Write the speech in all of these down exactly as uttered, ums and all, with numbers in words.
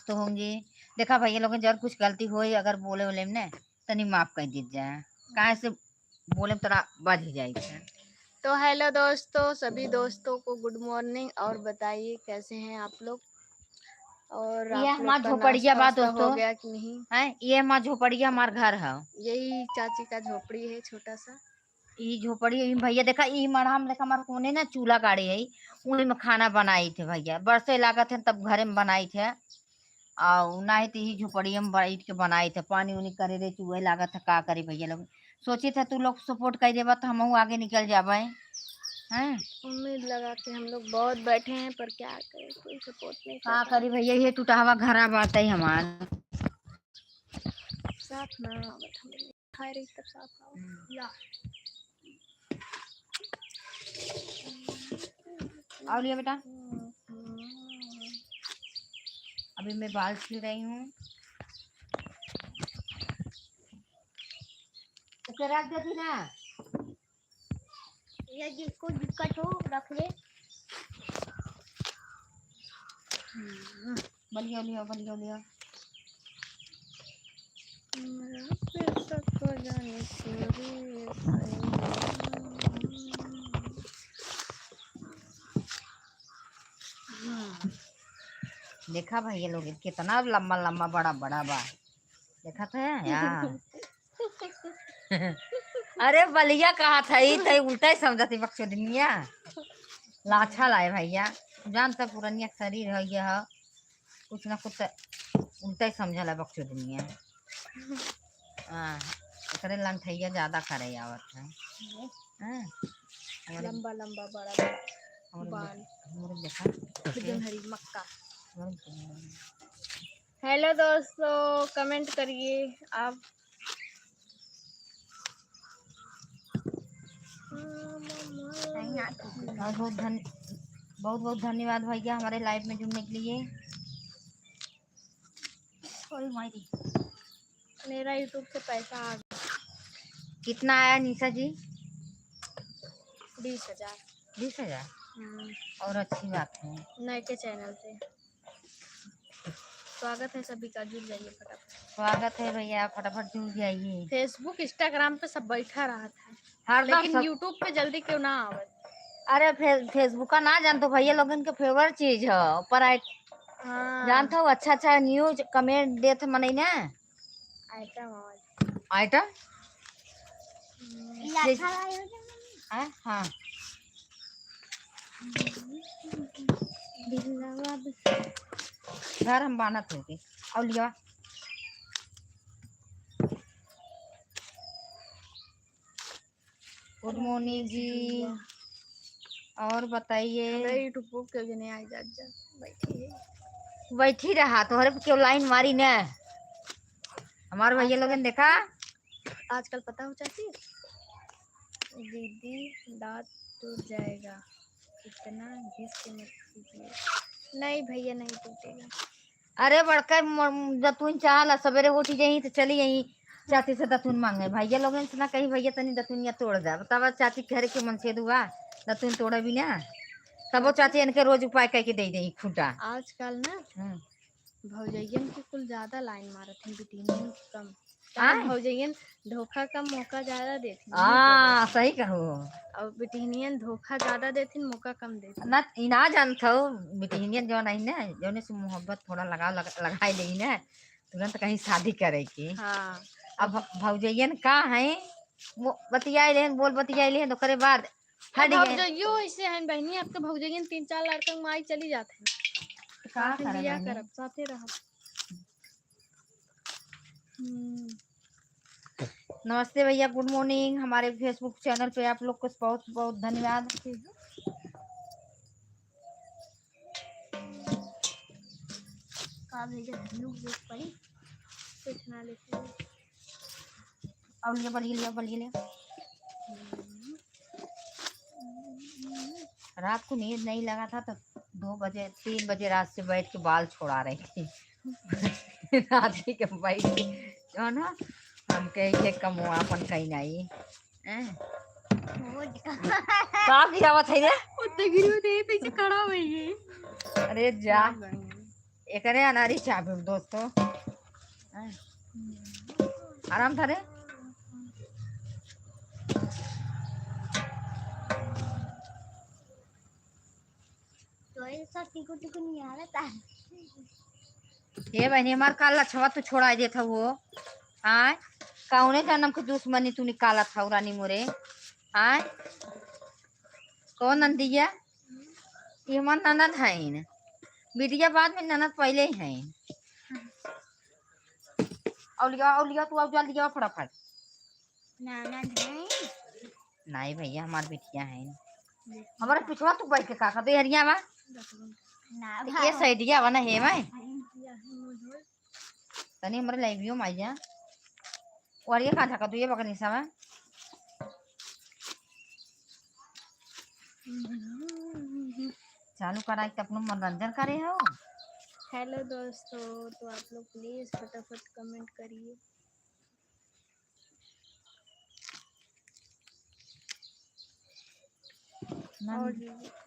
तो होंगे। देखा भैया लोगन, जब कुछ गलती होई, अगर बोले वोले में ने, तनी माफ कर दीजिए, काहे से बोले में थोड़ा बज ही जाए। तो हेलो दोस्तों, सभी दोस्तों को गुड मॉर्निंग। और बताइए, कैसे हैं आप लोग? और ये आप लोग हमार का झोपड़िया नाश्ता बा, वास्ता हो दोस्तों। गया कि नहीं? हैं, ये हमार झोपड़िया, हमार घर है। यही चाची का झोपड़ी है छोटा सा। ई झोपड़ी, ई भैया देखा, ई मड़हा में देखा, हमार कोने ना चूल्हा गाड़े है, उही में खाना बनाई थे भैया। बरसे लागत है तब घरे में बनाई थे। और नाही तो ई झोपड़िया में बैठ के बनाई थे। पानी उनी करे रे चुए लागत है, का करी भैया लोग। सोची थे तू लोग सपोर्ट कर देबा तो हमहू आगे निकल जाबे। हैं? उम्मीद लगा के हम लोग बहुत बैठे हैं, पर क्या करें, कोई सपोर्ट नहीं का करता। करी भैया, ये टूटहवा घरा बाटे हमार। साथ ना आवत हम लोग। खाए रही तब साफ आओ। हम्म। या। और लिया बेटा, हम्म, हम्म। अभी मैं बाल छील रही हूँ। इसे रख देती ना। ये जिसको दिक्कत हो, रख ले। हम्म। बलिया लिया, बलिया लिया। हमरा पे शक हो जाने चोरी। हम्म। देखा भैया लोग, कितना लम्बा लम्बा, बड़ा बड़ा बा। देखत है? हाँ। अरे बलिया कहा था, ई तो उल्टा ही समझती बकचोदनिया। लाछा लाए भैया, जानता पुरनिया के शरीर है यह, कुछ ना कुछ तो उल्टा ही समझला बकचोदनिया। हाँ, एकरे लंठैया ज्यादा करे आवत है। हाँ, हमरे, लंबा लंबा बड़ा बड़ा हमरे बाल। देख-, हमरे देखा। एकदम हरी मक्का। हमरे देखा। हेलो दोस्तों, कमेंट करिए आप। बहुत बहुत धन-, बहुत बहुत धन्यवाद भैया हमारे लाइव में जुड़ने के लिए। सॉरी माई दी। मेरा YouTube से पैसा आ गया। कितना आया निशा जी? बीस हजार। बीस हजार? हम्म। और अच्छी बात है। नए के चैनल से। स्वागत है सभी का, जुड़ जाइए फटाफट। स्वागत है भैया, फटाफट जुड़ जाइए। Facebook, Instagram पे सब बैठा रहत है, हरदम लेकिन सब YouTube पे जल्दी क्यों ना आवत? अरे फे-, Facebook का ना जानत हो भैया, लोगन के फेवरेट चीज है, पर आइ-, हाँ। जानत हो अच्छा अच्छा न्यूज कमेंट देत मनई ना। आइटम आवाज। आइटम? हम्म। ये जैसे अच्छा वाला है ना? हाँ, हाँ। घर हम बानत होके। और लिया। गुड मॉर्निंग जी। और बताइए। हमरा YouTube पे क्यों जने आई जात जा, बैठी है। बैठी रहा, तोहरे पे क्यों लाइन मारी ने? हमार भैया आजकल लोगन देखा। आजकल पता हो चाची, दीदी दांत टूट जाएगा, इतना घिस के मत कीजिए। नहीं भैया, नहीं टूटेगा। अरे बड़का म-, दतुन चाहला, सबेरे उठी जाई तो चली जाई चाची से दतुन मांगे। भैया लोगन से ना कही, "भैया तनी दतुनिया तोड़ दे।" बतावा चाची के घरे के मनसेधु बा, दतुन तोड़े भी ना। तबो चाची इनके रोज उपाय कह के दे दे खूंटा। आजकल ना हम्म। भौजैयन के कुल ज्यादा लाइन मारत हैं, बिटिनियन के कम। आय? भौजैयन धोखा कम, मौका ज्यादा देथिन, हाँ, सही कहो। और बिटिनियन धोखा ज्यादा देथिन, मौका कम देथिन। ना, ई ना जानत हो, बिटिनियन जौन आई ना, जौने से मोहब्बत थोड़ा लगा, लग-, लगाए लेई ना, तुरंत कहीं शादी करे की। हाँ। अब भौजैयन का है, वो बतियाए लेहन, बोल बतियाए लेहन, ओकरे बाद हट गए। भौजैयो ऐसे हैं बहनी, आपके भौजैयन तीन चार लड़कन माई चली जात हैं। तो का साथे करे बियाह बहनी? करब, साथे रहब। हम्म। नमस्ते भैया, गुड मॉर्निंग। हमारे Facebook चैनल पे आप लोग को बहुत बहुत धन्यवाद। का भेजे? कुछ ना लेते हैं। और लिया, बलिया लिया, बलिया लिया। रात को नींद नहीं लगा था तो दो बजे, तीन बजे रात से बैठ के बाल छोड़ा रही थी। रात ही के बैठ के, जो ना, हम कहे के कमवा अपन कहीं नहीं। हैं? का गिरावत है रे? ओते गिरी होते, ये पीछे खड़ा हुई है। अरे जा। एकरे अनारी चाबी दोस्तों। आराम धरे। तो ऐसा टिकु टिकु नहीं आ रहा था। हे बहनी, हमार काला छवा तू छोड़ा देत हो। आय, कौने जन्म के दुश्मनी तू निकालत हौ रानी मोरे? आय, कौन नंदिया? ये हमार ननद हईन। बिटिया बाद में, ननद पहले ही हईन। और लिया, और लिया, तू और जल्दी जाओ फटाफट। ननद हईन? नहीं भैया, हमार बिटिया हईन। हमारे पिछवा तू बैठ के का खाते हरिया बा? ना ये भाई। साइडिया बा ना हे भाई। तनी हमरे लाइवियो में आ जा। और ये कहाँ झाँका तू ये बकरी सा बा? चालू कराई त अपनो मनोरंजन करे हो। हेलो दोस्तों, तो आप लोग प्लीज फटाफट कमेंट करिए। और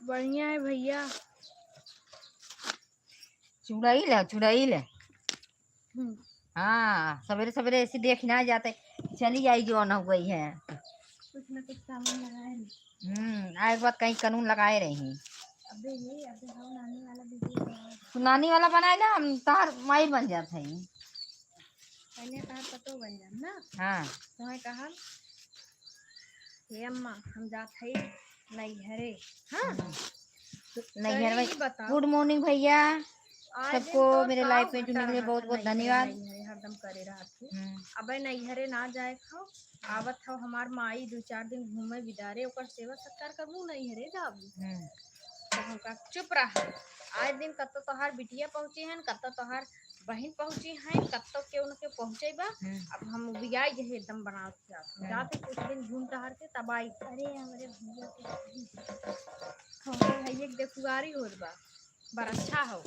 बढ़िया है भैया। चुड़ैल है, चुड़ैल है। हम्म। हाँ, सवेरे सवेरे ऐसे देख ना जाते, चली आई जो न हो गई है। कुछ ना कुछ सामान लगाए रही। हम्म, आए के बाद कहीं कानून लगाए रही। अबे ये, अबे हम नानी वाला वीडियो बनाए। तू नानी वाला बनाए ना, हम तोहार माई बन जात है। पहले तोहार पतो बन जाम ना। हाँ। तुम्हें कहा, "हे अम्मा, हम जात हई नैहरे।" हाँ। हम्म। तो नैहर में। ई बताओ। Good morning भैया। आज सबको दिन तो मेरे साल live में जुड़ने के लिए बहुत बहुत धन्यवाद। नैहरे हरदम करे रहत है। हम्म। अबे नैहरे ना जाए खाओ, आवत हौ हमार माई दू चार दिन घूमे बिदारे, ओकर सेवा सत्कार करबू, नैहरे जाबू। हम्म। तो हम कहा, "चुप रह, आज दिन कत्तो तोहार बिटिया पहुँचे हन, कत्तो तोहार बहिन पहुँची हैं, कत्तो केहू न केहू पहुँचे बा।" हम्म। अब हम उबियाई जहे एकदम बनावत जात। हम्म। जाते कुछ दिन घूम टहर के तब आई। अरे हमरे भैया के बहिन। हमरे भैया के देखुआरी होत बा, बरच्छा हो।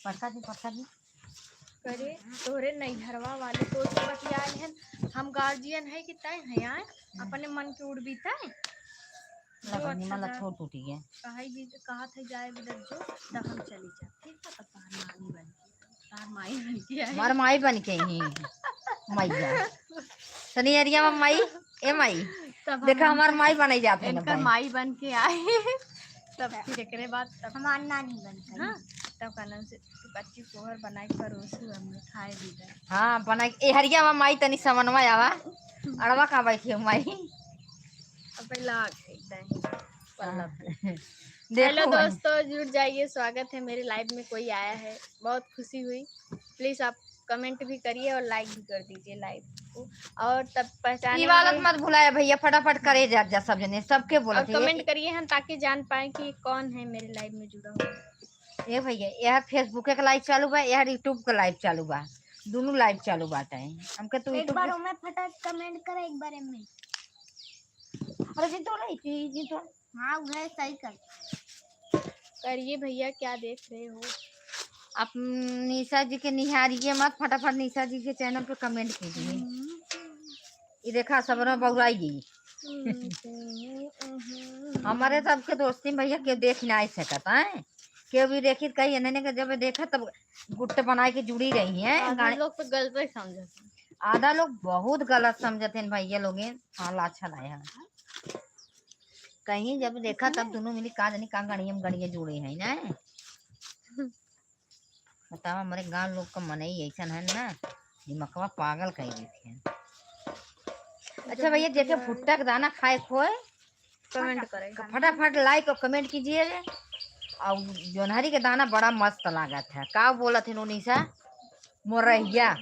प्रसाद जी, प्रसाद जी। करे, तोहरे नैहरवा वाले तो से बतियाए हन, हम गार्जियन है कि तय है आए, हम्म। अपने मन के उड़बी तय। लगन जो निमन अच्छा ला जा-, छोट टूटी है। कहाई भी, कहा था जाए बिदर जो, तब हम चली जा, ठीक है, तब तोहार नानी बन के, तोहार माई बन के आई। हमार माई बन के ही, मैया। सनियरिया में माई, ए माई, तब देखा हम हमार माई बनाई जात है ना इनकर भाई। माई बन के आई। तब फिर एकरे बाद तब हमार नानी बन के आई। हाँ, तब का नाम से तू कच्ची कोहर बनाई के परोसू, हमने खाए भी दे। हाँ, बनाई के, ए हरिया में माई तनी समनवा आवा। अड़वा का बैठी हो माई? अब पहला आ गई दही पल्ला पे। हाँ। देखो हेलो भाई। दोस्तों, जुड़ जाइए, स्वागत है मेरे live में, कोई आया है, बहुत खुशी हुई। Please आप comment भी करिए और like भी कर दीजिए live को। और तब पहचाने ई वाला के मत भुलाए भैया, फटाफट करे जा, जा सब जने, सबके बोलत और है। Comment करिए हम, ताकि जान पाए कि कौन है मेरे live में जुड़ा हुआ। ए भैया, यह Facebook के live चालू बा, यह YouTube के live चालू बा, दोनों live चालू बाटे। हमके तो एक YouTube बार के ओमे फटाक comment करे, एक बार एमे। अरे जी तो नहीं, जी, जी तो। हाँ, वह सही कर। करिए भैया, क्या देख रहे हो? आप निशा जी के निहारिए मत, फटाफट निशा जी के channel पे comment कीजिए। हम्म। ये देखा, सब ना बउराई गई। हम्म, हम्म, हम्म। हमारे सबके दोस्ती में भैया केहू देख ना सकत है, केहू भी देखी त कही, इन्हने के जब देखा तब गुट्ट बनाए के जुड़ी रही हैं। आधा गाने लोग तो गलत ही समझत हैं। आधा लोग बहुत गलत समझत हैं भैया लोग। हाँ, लाछा लाए हैं। कहीं जब देखा तब दोनों मिली का जानी का गणियम गणिये जुड़े हैं ना। बतावा, हमरे गाँव लोग का मनई ऐसन है ना, दिमकवा पागल कर देते हैं। अच्छा भैया, जेके भुट्टा के दाना खाए खोए, comment करे। फटाफट like और comment कीजिए। और जोन्हरी के दाना बड़ा मस्त लागत है। का बोलत है नोनी सा? मोरैया।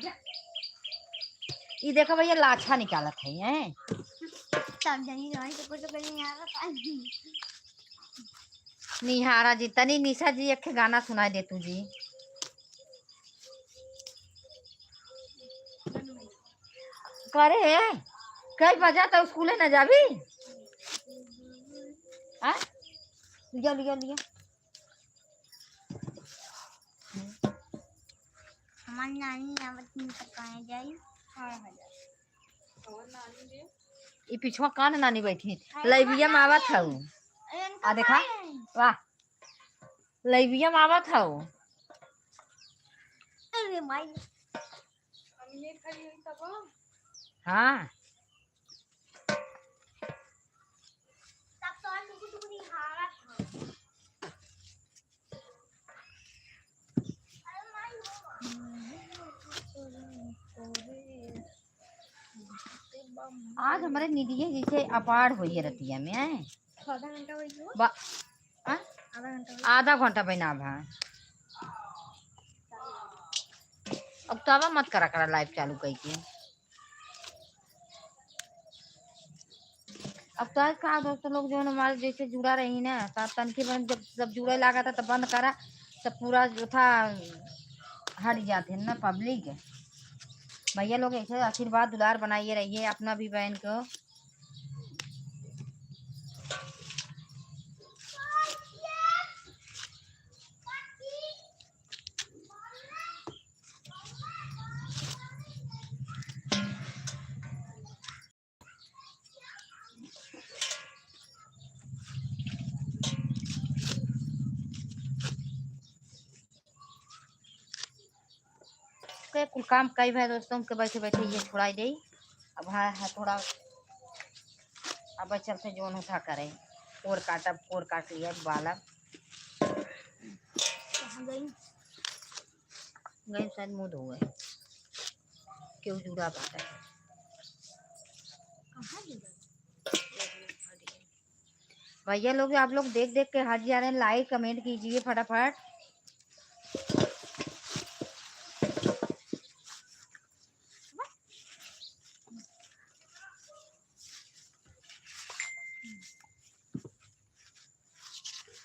ई देखो भैया, लाछा निकालत है, हैं? सब जनी रहन से कुछ कहीं यहाँ का पानी। निहारा जी, तनी निशा जी एक ठे गाना सुनाई दे तू जी। करे, कई बजा त स्कूले न जाबी? आ? लिया, लिया, लिया। हमार नानी आवत नहीं तो कहाँ जाई? हाँ, हाँ, जा। और नानी रे? ई पिछवा कान नानी बैठी। अरे लाइविया में आवत हऊ। अरे इनका आ देखा? काहे? वाह। लाइविया में आवत हऊ। अरे माई। हम ये खड़ी हुई तब। हाँ। तब तो आज टुकुर टुकुर निहारत हो। आज हमरे निदिये जैसे अपार होइए रतिया में, हैं? आधा घंटा होई हो? बा-, हाँ? आधा घंटा होई। आधा घंटा बना भा। अब तो आवा मत करा, करा live चालू कइके। अब तो आज का दोस्त लोग जो हमारे जैसे जुड़ा रही ना, त तनकी बन जब, जब जुड़े लागा था, तब बंद करा, तब पूरा जो था हट जाते हैं ना public। भैया लोग ऐसे आशीर्वाद दुलार बनाइए रहिए अपना भी बहन को। के कुल काम कई भाई दोस्तों के बैठे बैठे ये छोड़ाई दे। अब हाँ, हाँ, थोड़ा अब चलते जोन उठा करे, कोर काटब, कोर काट लिया बालक। कहाँ गई? गई शायद मुंह धोए। क्यों जुड़ा बाटे? कहाँ जुड़ा? भैया लोग, आप लोग देख देख के हट जा रहे हैं, like comment कीजिए फटाफट।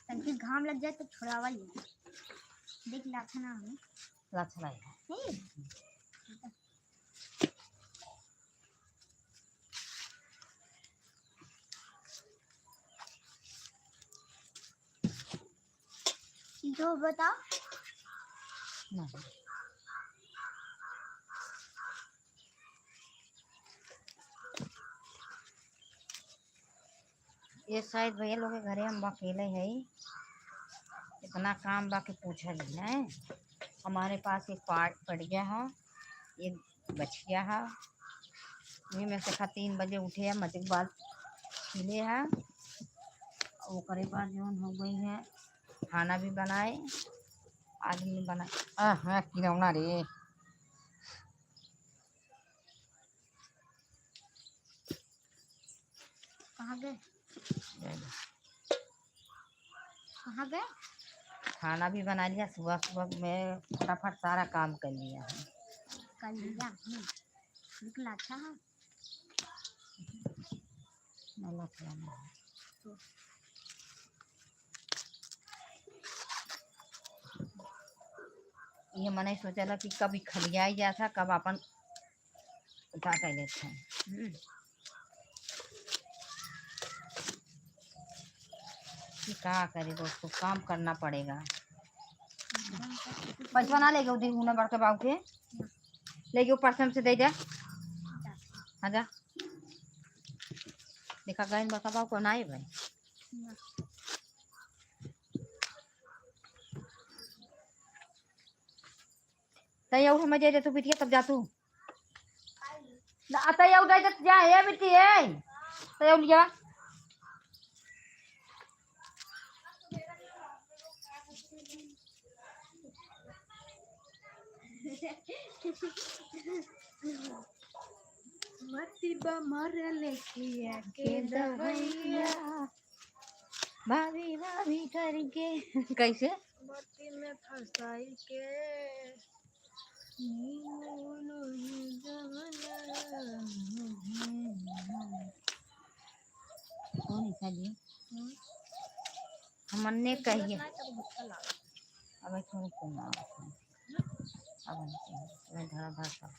तनकी घाम लग जाए तो छोड़ावा ले। देख लाछा ना हमें। लाछा ना है। नहीं। जो बताओ। नहीं। ये शायद भैया लोग के घरे हम अकेले है, इतना काम बा कि पूछा नहीं है। हमारे पास एक पार्ट पड़ गया है, एक बचिया है। वही में से खा तीन बजे उठे है, मजे के बाद खिले है। ओकरे बाद जौन हो गई है, खाना भी बनाए, आदमी बना, आ, हाँ, किरौना रे। कहाँ गए? गए। कहाँ गए? खाना भी बना लिया, सुबह सुबह में फटाफट सारा काम कर लिया है। कर लिया, हम्म। लेकिन अच्छा है। मला खाना है। तो ये मनई सोचेला कि कब ई खलियाई जात है, कब अपन उठा के लेत है। हम्म। कि का करी दोस्तों, काम करना पड़ेगा। पैसा ना लेके उधर उन्हें बड़का बाबू के, लेके ऊपर से हमसे दे दे। हाँ जा। देखा गए बड़का बाबू को ना है भाई। तै और हमें दे दे तू बिटिया, तब जा तू। ना, तै और दे दे, जा, ए बिटी, ए। तै और लिया। मती बा मरले किया के दवैया। भाभी, भाभी करके। कैसे? मती में फंसाई के। कौन है जी? हम्म। हमने कहिए। अब थोड़ा कम आ रहा है। अब हम कहें, मैं धड़ा धड़ करता है।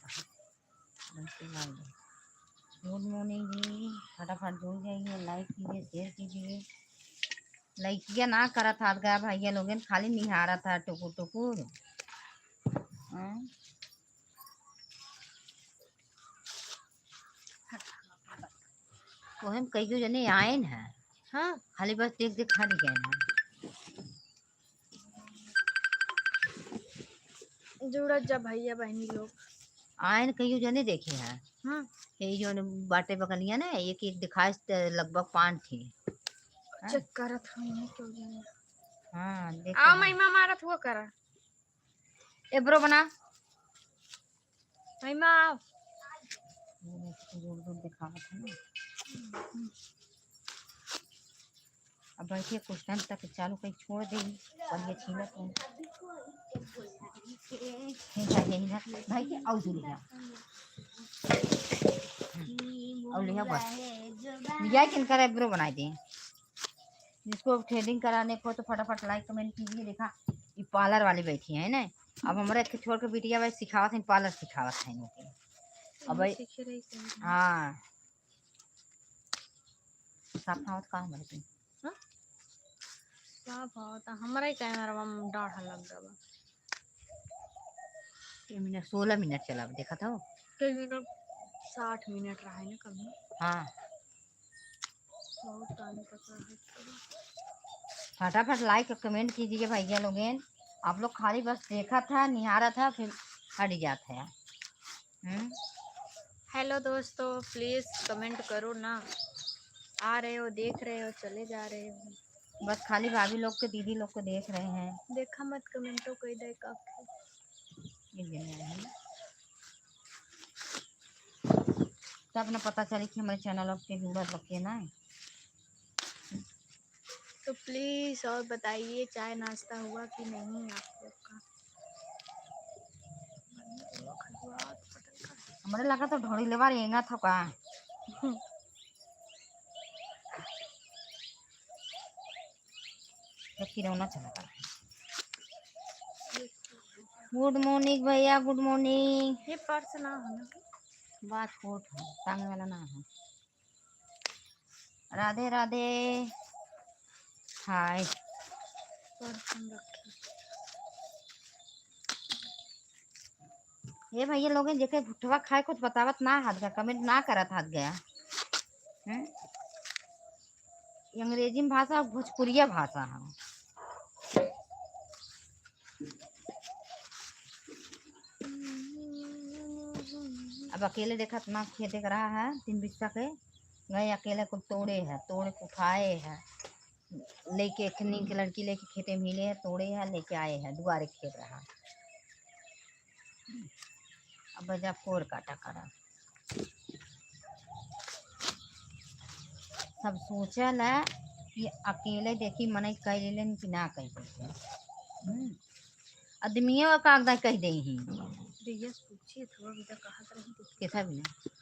अब हम कहें, गुड मॉर्निंग जी, फटाफट जुड़ जाइए, लाइक कीजिए, शेयर कीजिए। लइकिया ना करत हाथ गया भैया लोगन, खाली निहारत है टुकुर टुकुर। हाँ? ओहे में कइयो जने आएन है। हाँ। खाली बस देख देख हट गए हैं। जुड़त जा भइया बहिनी लोग। आयन कहियो जने देखे हैं। हम्म। ये जो बाटे बगलिया ना, एक एक दिखाए त लगभग पाँच थे। हाँ। चेक करत हम, नहीं क्यों जने। हाँ, देखे आओ हैं। महिमा मारत हुआ करा। ए ब्रो बना। महिमा आओ। गोल गोल दिखावत है ना। अब बैठिए, कुछ टाइम तक चालू कहीं छोड़ दे, पर ये छीलत है। ठीक है, यही ना। भाई के आउ दूर जा। और लिया बस। लिया किन कर eyebrow बनाई दे। जिसको threading कराने को तो फटाफट like comment कीजिए। देखा, ये पार्लर वाली बैठी है ना, अब हमारे एक छोड़ के बिटिया भाई सिखावत है, पार्लर सिखावत है इनके। अब भाई सीखे रही कहीं। हाँ। साफ आवत का हमारे पे? हाँ? साफ आवत, हमरा ही कैमरा में डाढ़ा लग गवा। के मिनट, सोलह मिनट चला, देखा था वो? के मिनट, साठ मिनट रहा है ना कभी। हाँ। बहुत टाइम तक रहा है। फटाफट like और comment कीजिए भैया लोगेन। आप लोग खाली बस देखा था, निहारा था, फिर हट जाता है। हम्म। हेलो दोस्तों, please comment करो ना। आ रहे हो, देख रहे हो, चले जा रहे हो। बस खाली भाभी लोग के, दीदी लोग को देख रहे हैं। देखा मत, कमेंटो कोई दे का। ये देने आए हैं। तब ना पता चले कि हमारे channel अब के जुड़ल बा के ना। तो please और बताइए, चाय नाश्ता हुआ कि नहीं आप लोग का? हमरे लगा तो ढोड़ी लेवा रेंगा था का। तो किरौना चला गया। Good morning भैया, good morning। ये पर्स ना हो ना। बात कोट है, टांगे वाला ना है। राधे राधे। हाय। ये भैया लोग हैं, जेके भुट्टवा खाए कुछ बतावत ना हाथ गया, comment ना करत हाथ गया। हैं? ये अंग्रेजी में भाषा और भोजपुरिया भाषा है। अब अकेले देखत ना खेते के रहा है, तीन बिस्सा के गए अकेले कुल तोड़े है, तोड़े के उठाए है, लेके एक नीक लड़की लेके खेते में हिले है, तोड़े है, लेके आए है, दुआरे खेत रहा। अब बजा फोर काटा करा। सब सोचल है कि अकेले देखी मनई कह लेलन कि ना कह लेलन। हम्म। आदमियों का कागदा कह दे ही। भैया से पूछिए, थोड़ा भी तो कहत रही थी। कैसा भी ना?